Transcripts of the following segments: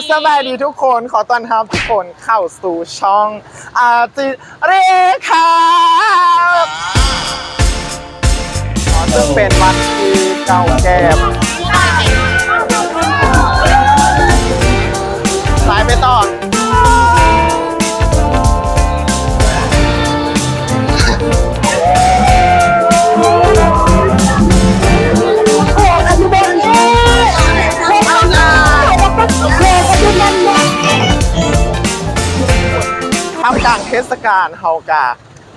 ສະບາຍດີທຸກຄົນ ຂໍຕ້ອນຮັບທຸກຄົນເຂົ້າສູ່ຊ່ອງອາຈິເຣຄາ ເຊິ່ງເປັນວັດທີ່ເກົ່າແກ່. ໄປ ໄປຕໍ່. ທ່າມກາງເທດສະການ ເຮົາກະ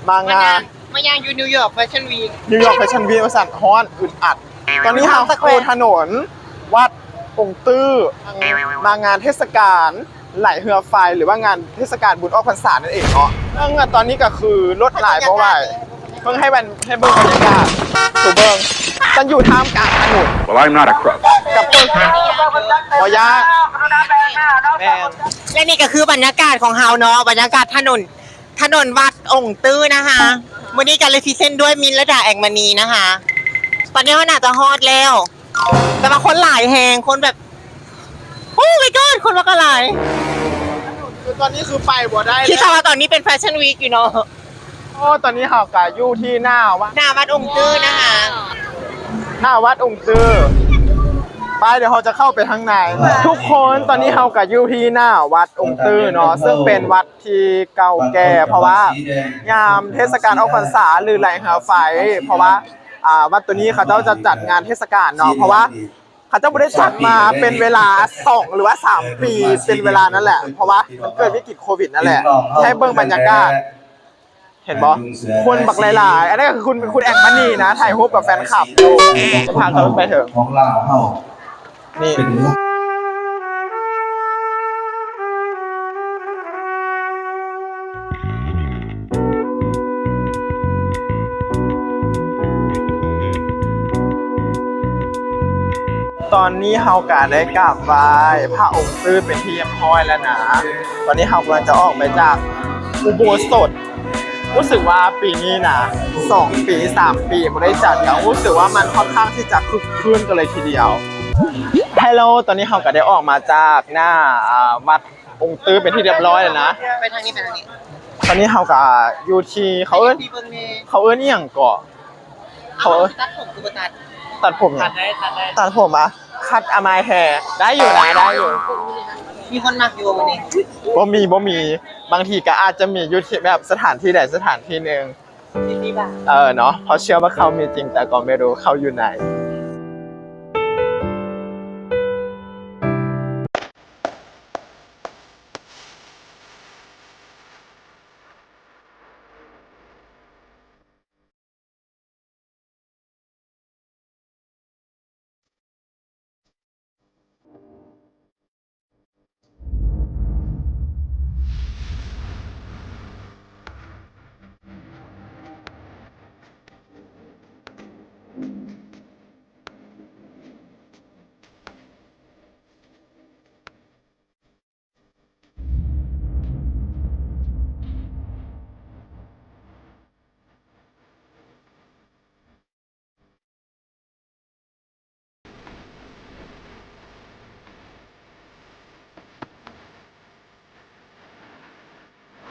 ມາງານ ມາຍ່າງຢູ່ນິວຢອກແຟຊັ່ນວີກ ນິວຢອກແຟຊັ່ນວີກ ວ່າຊັ້ນ ຮ້ອນອຶດອັດ. ຕອນນີ້ເຮົາຢູ່ຖະໜົນວັດອົງຕື້ ມາງານເທດສະການ ໄຫຼເຮືອໄຟ ຫຼືວ່າງານເທດສະການບຸນອອກພັນສານັ້ນເອງເນາະ. ເຊິ່ງຕອນນີ້ກໍຄືລົດຫຼາຍບໍ່ໄຫວ ເບິ່ງໃຫ້ມັນ ໃຫ້ເບິ່ງບັນຍາກາດສູ່ເບິ່ງ. ສັນຢູ່ທ່າມກາງຖະໜົນ Well, I'm not a crook. ກັບຕົ້ນ ບໍ່ຍາກ ແມ່ນ. ແລະນີ້ກໍຄືບັນຍາກາດຂອງເຮົາເນາະ ບັນຍາກາດຖະໜົນ ຖະໜົນວັດອົງຕື້ນະຄະ. ມື້ນີ້ກໍເລີຍພຣີເຊັນດ້ວຍມິນລະດາ ແອງມະນີນະຄະ. ຕອນນີ້ເຮົາໜ້າຈະຮອດແລ້ວ ແຕ່ວ່າຄົນຫຼາຍແຮງ ຄົນແບບ Oh my god ຄົນວ່າກໍຫຼາຍ ຄືຕອນນີ້ຄືໄປບໍ່ໄດ້ ຄິດຊະວ່າຕອນນີ້ເປັນແຟຊັ່ນວີກຢູ່ເນາະ. ໂອ້ ຕອນນີ້ເຮົາກະຢູ່ທີ່ໜ້າວັດ ໜ້າວັດອົງຕື້ນະຄະ ໜ້າວັດອົງຕື້. ໄປ ດຽວເຮົາຈະເຂົ້າໄປທາງໃນ. ທຸກຄົນ ຕອນນີ້ເຮົາກະຢູ່ທີ່ໜ້າວັດອົງຕື້ເນາະ ເຊິ່ງເປັນວັດທີ່ເກົ່າແກ່ ເພາະວ່າຍາມເທດສະການອອກພັນສາ ຫຼື ໄຫຼເຮືອໄຟ ເພາະວ່າ ອ່າ ວັດໂຕນີ້ເຂົາເຈົ້າຈະຈັດງານເທດສະການເນາະ ເພາະວ່າ ເຂົາເຈົ້າບໍ່ໄດ້ຈັດມາເປັນເວລາສອງ ຫຼືວ່າສາມປີ ເປັນເວລານັ້ນແຫຼະ ເພາະວ່າມັນເກີດວິກິດໂຄວິດນັ້ນແຫຼະ. ໃຫ້ເບິ່ງບັນຍາກາດ ເຫັນບໍ່ ຄົນບັກຫຼາຍໆ. ອັນນັ້ນກໍຄືຄຸນ ຄຸນແອງມະນີນະ ຖ່າຍຮູບກັບແຟນຄລັບຢູ່. ພາເຂົາໄປເຖິງ ຂອງລາວເຮົານີ້. ຕອນນີ້ເຮົາກະໄດ້ກາບໄຫວ້ພະອົງຕື້ເປັນທີ່ຮຽບຮ້ອຍແລ້ວນະ. ຕອນນີ້ເຮົາກຳລັງຈະອອກໄປຈາກອຸໂບສົດ. ຮູ້ສຶກວ່າປີນີ້ນະ ສອງປີ ສາມປີບໍ່ໄດ້ຈັດ ກະຮູ້ສຶກວ່າມັນຂ້ອນຂ້າງທີ່ຈະຄຶກຄື້ນກັນເລີຍທີດຽວ. Hello ຕອນນີ້ເຮົາກະໄດ້ອອກມາຈາກໜ້າ ອ່າ ວັດ ອົງຕື້ເປັນທີ່ຮຽບຮ້ອຍແລ້ວນະ. ໄປທາງນີ້ ໄປທາງນີ້. ຕອນນີ້ເຮົາກະຢູ່ທີ່ ເຂົາເອີ້ນ ເຂົາເອີ້ນອີ່ຫຍັງເກາະ? ເຂົາເອີ້ນ ຕັດຜົມຄືບໍ່ຕັດ? ຕັດຜົມຫຍັງ? ຕັດໄດ້ ຕັດໄດ້. ຕັດຜົມຫວາ? Cut my hair ໄດ້ຢູ່ນະ ໄດ້ຢູ່. ມີຄົນມັກຢູ່ບໍ່ມື້ນີ້? ບໍ່ມີ ບໍ່ມີ. ບາງທີກະອາດຈະມີຢູ່ທີ່ແບບສະຖານທີ່ໃດສະຖານທີ່ໜຶ່ງ. ເອີເນາະ ເພາະເຊື່ອວ່າເຂົາມີຈິງ ແຕ່ກໍໄມ່ຮູ້ເຂົາຢູ່ໃນ.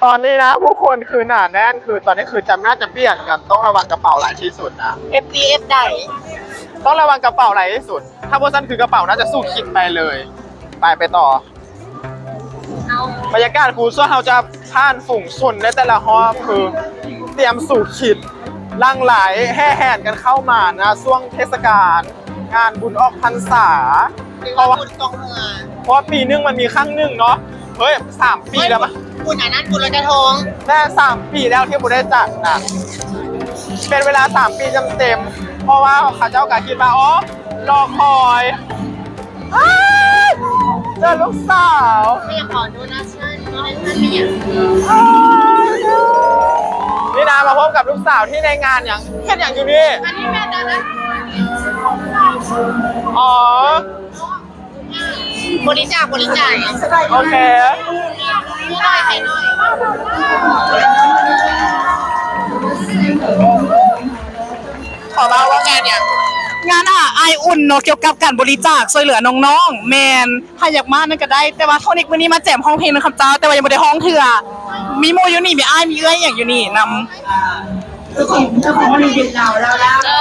ຕອນນີ້ນະ ຜູ້ຄົນຄືໜາແໜ້ນ ຄືຕອນນີ້ຄືຈຳໜ້າຈະບຽດກັນ ຕ້ອງລະວັງກະເປົາຫຼາຍທີ່ສຸດນະ. ເອັຟ ດີ ເອັຟ ໃດ ຕ້ອງລະວັງກະເປົາຫຼາຍທີ່ສຸດ ຖ້າບໍ່ຊັ້ນຄືກະເປົາໜ້າຈະສູ້ຄິດໄປເລີຍ. ໄປ ໄປຕໍ່. ບັນຍາກາດຄືສ່ວນເຮົາຈະຜ່ານຝູງຊົນໃນແຕ່ລະຮອບ ຄືຕຽມສູ້ຄິດ ຫຼັ່ງໄຫຼແຫ່ແຫນກັນເຂົ້າມານະ ຊ່ວງເທດສະການງານບຸນອອກພັນສາ ເພາະວ່າ ເພາະວ່າປີໜຶ່ງມັນມີຄັ້ງໜຶ່ງເນາະ. ເຮີ້ຍ ສາມປີແລ້ວ ເຮີ້ຍ ບຸນອັນນັ້ນ ບຸນລອຍກະທົງ ແມ່ນ ສາມປີແລ້ວທີ່ບໍ່ໄດ້ຈັດນະ ເປັນເວລາສາມປີເຕັມໆ ເພາະວ່າເຂົາເຈົ້າກະຄິດວ່າ ອໍ ລໍຄອຍ ອ້າ ເຈີລູກສາວ ແມ່ຂໍໂດນັດຊັ້ນ ໂດນັດຊັ້ນເປັນຫຍັງ? ອ້າ ນີ້ນະ ມາພົບກັບລູກສາວທີ່ໃນງານຫຍັງ ເຮັດຫຍັງຢູ່ນີ້? ອັນນີ້ແມ່ນອັນນັ້ນ ອໍ ບໍລິຈາກ ບໍລິຈາກ ໂອເຄ ຂໍເວົ້າວ່າງານຫຍັງ? ງານ ອາ ອ້າຍອຸ່ນເນາະ ກ່ຽວກັບການບໍລິຈາກຊ່ວຍເຫຼືອນ້ອງໆ ແມ່ນ ໃຜຢາກມານັ້ນກໍໄດ້ ແຕ່ວ່າໂທນິກມື້ນີ້ມາແຈມຮ້ອງເພງນຳເຂົາເຈົ້າ ແຕ່ວ່າຍັງບໍ່ໄດ້ຮ້ອງເທື່ອ ມີໝູ່ຢູ່ນີ້ ມີອ້າຍ ມີເອື້ອຍອີ່ຫຍັງຢູ່ນີ້ນຳ. ເຈົ້າຂອງ ເຈົ້າຂອງວານິດລາວ ລາວ ລາວ ເອີ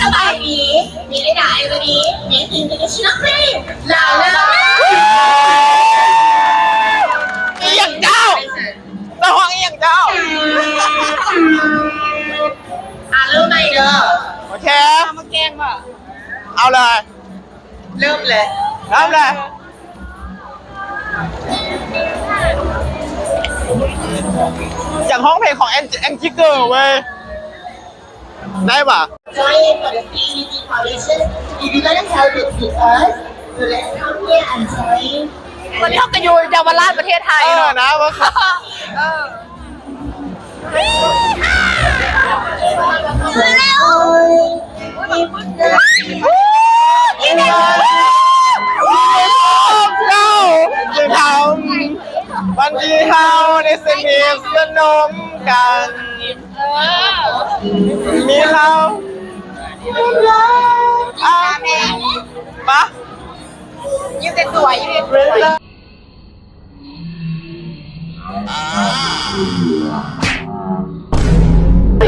ສະບາຍດີ ມີໄດ້ຫຼາຍ ວັນນີ້ມີກິນເປັນຊິນອບເພງ ລາວ ລາວ ອີ່ຫຍັງເຈົ້າ? ເຈົ້າຮ້ອງອີ່ຫຍັງເຈົ້າ? ອ່າ ເລີ່ມໃໝ່ເດີ. ໂອເຄ ມາແກ້ງບໍ່? ເອົາເລີຍ ເລີ່ມເລີຍ ເລີ່ມເລີຍ. ຢາກຮ້ອງເພງຂອງແອງ ແອງຈີເກີເວີຍ ໄດ້ປະ? Join for the free beauty foundation. If you wanna help it with us, so let's come here and join. ຕອນນີ້ເຮົາກໍຢູ່ເຍົາວະລາດ ປະເທດໄທເນາະ ເອີ ນະ ເອີ. ເຈົ້າ ວັນທີ່ເຮົາໄດ້ສະໜິດສະໜົມກັນ ມີເຮົາ ອາ ປະ ຢູ່ແຕ່ຕົວ ຢູ່ແຕ່ຕົວ.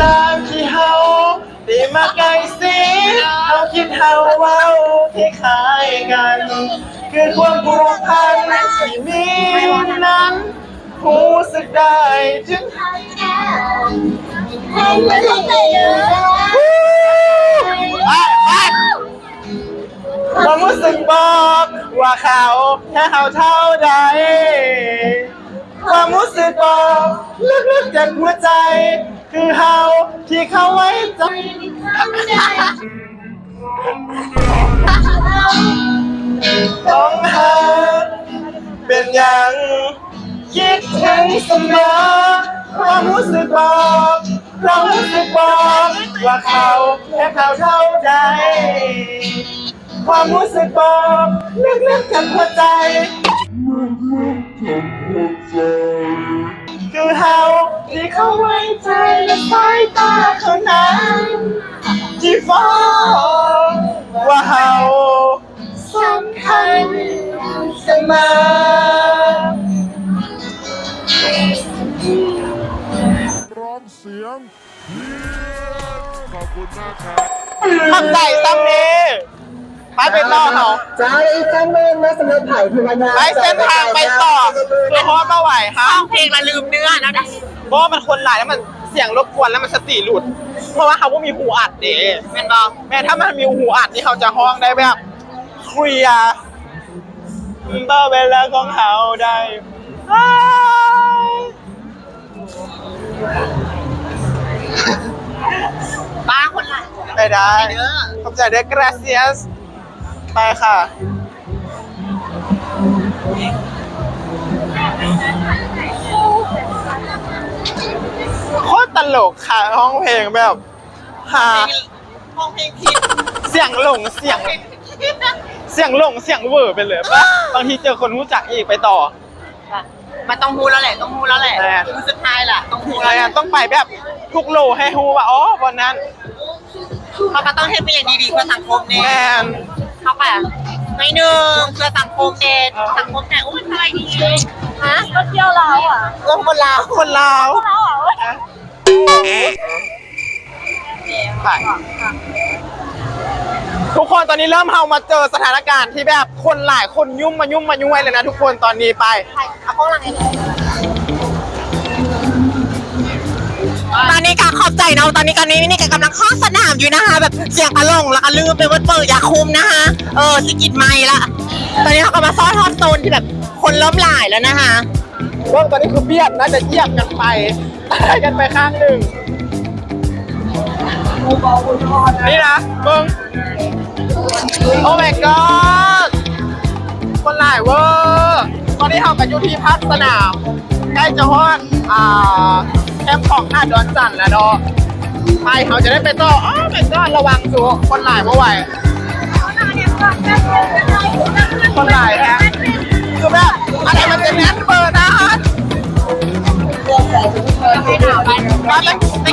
ຕາມທີ່ເຮົາໄດ້ມາໃກ້ຊິດ ເຮົາຄິດເຮົາເວົ້າຄ້າຍໆກັນ ຄືຄວາມຜູກພັນທີ່ມີນັ້ນ ຮູ້ສຶກໄດ້ເຖິງ ຄວາມຮູ້ສຶກບອກວ່າເຂົາແຮກເຮົາເທົ່າໃດ ຄວາມຮູ້ສຶກບອກເລິກໆຈາກຫົວໃຈ ຄືເຮົາທີ່ເຂົາໄວ້ໃຈ ຕ້ອງຫາກເປັນຫຍັງ ຄິດເຖິງສະເໝີ ຄວາມຮູ້ສຶກບອກ ຄວາມຮູ້ສຶກບອກວ່າເຂົາແຮກເຮົາເທົ່າໃດ ຄວາມຮູ້ສຶກບອກເລິກໆຈາກຫົວໃຈ ຄືເຮົາທີ່ເຂົາໄວ້ໃຈ ແລະ ສາຍຕາເຂົານັ້ນທີ່ບອກວ່າເຮົາ ສຳຄັນສະເໝີ. ພ້ອມສຽງ ຂອບຄຸນມາກຄັບ ຂອບໃຈຊຳນີ້ ໄປ ໄປຕໍ່ເຮົາ ຈ້າ ອີກຄັ້ງໜຶ່ງນະ ສຳລັບໃຜທີ່ວ່າ ໄປເສັ້ນທາງໄປຕໍ່ ເພື່ອຮອດມາໄຫວ ຮ້ອງເພງລະລືມເນື້ອນະ ບໍ່ ມັນຄົນຫຼາຍ ແລ້ວມັນສຽງລົບກວນ ແລ້ວມັນສະຕິຫຼຸດ ເພາະວ່າເຮົາບໍ່ມີຫູອັດເດ້ ແມ່ນບໍ່? ແມ່ນ ຖ້າມັນມີຫູອັດນີ້ ເຮົາຈະຮ້ອງໄດ້ແບບ ເຄລຍ ເບິ່ງເວລາຂອງເຮົາໄດ້ ປ້າຄົນຫຼາຍ ໄປໄດ້ ໄປເດີ ຂອບໃຈເດີ gracias ໄປຄ່ະ ໂຄດຕະຫຼົກຄ່ະ ຮ້ອງເພງແບບ ຫາ ຮ້ອງເພງຜິດ ສຽງຫຼົງ ສຽງ ສຽງຫຼົງ ສຽງເຫວີໄປເລີຍ ບາງທີເຈີຄົນຮູ້ຈັກອີກ ໄປຕໍ່ ມັນຕ້ອງຮູ້ແລ້ວແຫຼະ ຕ້ອງຮູ້ແລ້ວແຫຼະ ແມ່ນ ມື້ສຸດທ້າຍລະ ຕ້ອງຮູ້ແລ້ວແຫຼະ ຕ້ອງໄປແບບທຸກໂລໃຫ້ຮູ້ວ່າ ອໍ ບ່ອນນັ້ນ ເຮົາກໍຕ້ອງເຮັດເປັນຢ່າງດີໆ ເພື່ອສັງຄົມແດ່ ແມ່ນ ເຮົາກໍໜ້ອຍໜຶ່ງ ເພື່ອສັງຄົມແດ່ ເອີ ສັງຄົມແດ່ ໂອ້ຍ ສະບາຍດີ ຮະ ມາທ່ຽວລາວຫວາ ເອີ ຄົນລາວ ຄົນລາວ ຄົນລາວຫວາ ໄປ ທຸກຄົນ ຕອນນີ້ເລີ່ມ ເຮົາມາເຈີສະຖານະການທີ່ແບບຄົນຫຼາຍ ຄົນຫຍຸ້ມມາຫຍຸ້ມມາຍ້ວຍເລີຍນະທຸກຄົນ ຕອນນີ້ໄປ ເອົາກ້ອງຫຼັງໃຫ້ ຕອນນີ້ກໍຂອບໃຈເນາະ ຕອນນີ້ ຕອນນີ້ ນີ້ກໍກຳລັງເຂົ້າສະໜາມຢູ່ນະຄະ ແບບສຽງຕະຫຼົງ ແລ້ວກໍລືມໄປໝົດ ເປີດຢາຄຸມນະຄະ ເອີ ຊິກິນໄມ້ລະ ຕອນນີ້ເຮົາກໍມາຊອດຮອດໂຊນທີ່ແບບຄົນເລີ່ມຫຼາຍແລ້ວນະຄະ ເບິ່ງຕອນນີ້ຄືບຽດ ໜ້າຈະຢຽບກັນໄປ ຕາຍກັນໄປຂ້າງໜຶ່ງ ນີ້ນະ ເບິ່ງ Oh my god ຄົນຫຼາຍເວີ ຕອນນີ້ເຮົາກໍຢູ່ທີ່ພາກສະໜາມ ໃກ້ຈະຮອດ ອ່າ ແຄມຂອງຫາດດອນຈັນແລ້ວເນາະ ໄປ ເຮົາຈະໄດ້ໄປຕໍ່ Oh my god ລະວັງສູ ຄົນຫຼາຍບໍ່ໄຫວ ຄົນຫຼາຍແຮງ ຄືແບບ ອັນໃດມັນຈະແໜ້ນເບີນະ ມາເປັນ ເປັນ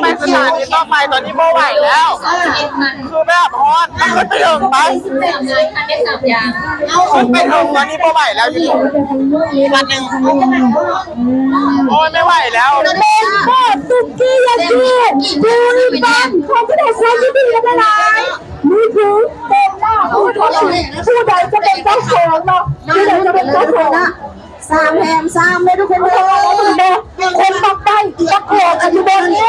ໄປສະຖານີຕໍ່ໄປ ຕອນນີ້ບໍ່ໄຫວແລ້ວ ຄືແບບຮ້ອນ ມັນຂຶ້ນໄປເຖິງໄປ ຂຶ້ນໄປເຖິງ ຕອນນີ້ບໍ່ໄຫວແລ້ວ ຢູ່ອີກວັນໜຶ່ງ ໂອ້ຍ ໄມ່ໄຫວແລ້ວ ເປັນບາບສຸກີ້ຍາກີ ບູລີບັນ ຂອງຂະໜົມໄທທີ່ດີຫຼາຍ ນີ້ຄືເຕັມໜ້າຜູ້ຄົນ ຜູ້ໃດຈະເປັນເຈົ້າຂອງເນາະ ຜູ້ໃດຈະເປັນເຈົ້າຂອງ ສາມແຖມສາມເດ້ທຸກຄົນເດີ ຄົນບັກໄດ້ບັກຂອງອັນຢູ່ບ່ອນນີ້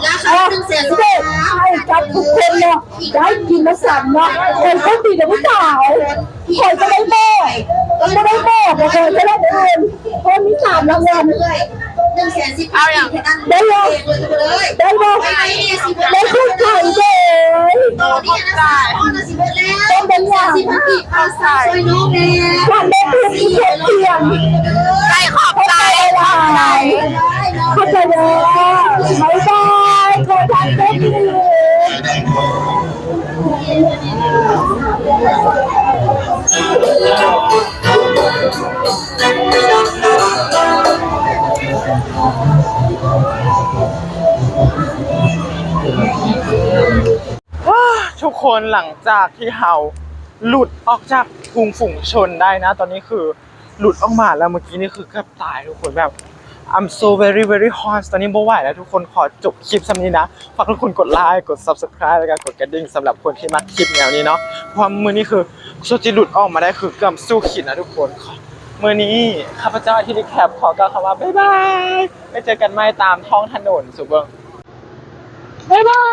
ລາຄາໜຶ່ງແສນ ເອີ ໃຫ້ກັບທຸກຄົນເນາະ ໄດ້ກິນມາສາມເນາະ ເປັນຄົນດີເດີຜູ້ສາວ ຂ້ອຍຈະໄດ້ບອກ ບໍ່ໄດ້ບອກ ແຕ່ຂ້ອຍຈະໄດ້ເປັນຄົນມີສາມລາງວັນ ໜຶ່ງແສນສິບ ເອົາຫຍັງ ໄດ້ບໍ່ ໄດ້ບໍ່ ໄດ້ຂອບໃຈເດີ ຂອບໃຈ ບໍ່ເປັນຫຍັງ ຂອບໃຈ ຂອບໃຈ ຂອບໃຈ ຂອບໃຈເດີ ບາຍບາຍ ຂໍທານເດີ. ທຸກຄົນ ຫຼັງຈາກທີ່ເຮົາຫຼຸດອອກຈາກຝູງ ຝູງຊົນໄດ້ນະ ຕອນນີ້ຄື ຫຼຸດອອກມາແລ້ວ ເມື່ອກີ້ນີ້ຄືເກືອບຕາຍທຸກຄົນ ແບບ I'm so very very hot ຕອນນີ້ບໍ່ໄຫວແລ້ວທຸກຄົນ ຂໍຈົບຄລິບສ່ຳນີ້ນະ ຝາກທຸກຄົນກົດໄລ ກົດ Subscribe ແລ້ວກໍກົດກະດິ່ງ ສຳລັບຄົນທີ່ມັກຄລິບແນວນີ້ເນາະ ເພາະວ່າມື້ນີ້ຄື ຊຸດທີ່ຫຼຸດອອກມາໄດ້ຄືເກືອບສູ້ຂີດນະທຸກຄົນ ມື້ນີ້ຂ້າພະເຈົ້າ ທີ່ Recap ຂໍກ່າວຄຳວ່າ ບາຍບາຍ ໄວ້ເຈີກັນໃໝ່ຕາມທ້ອງຖະໜົນ ສູ່ເບິ່ງ ບາຍບາຍ.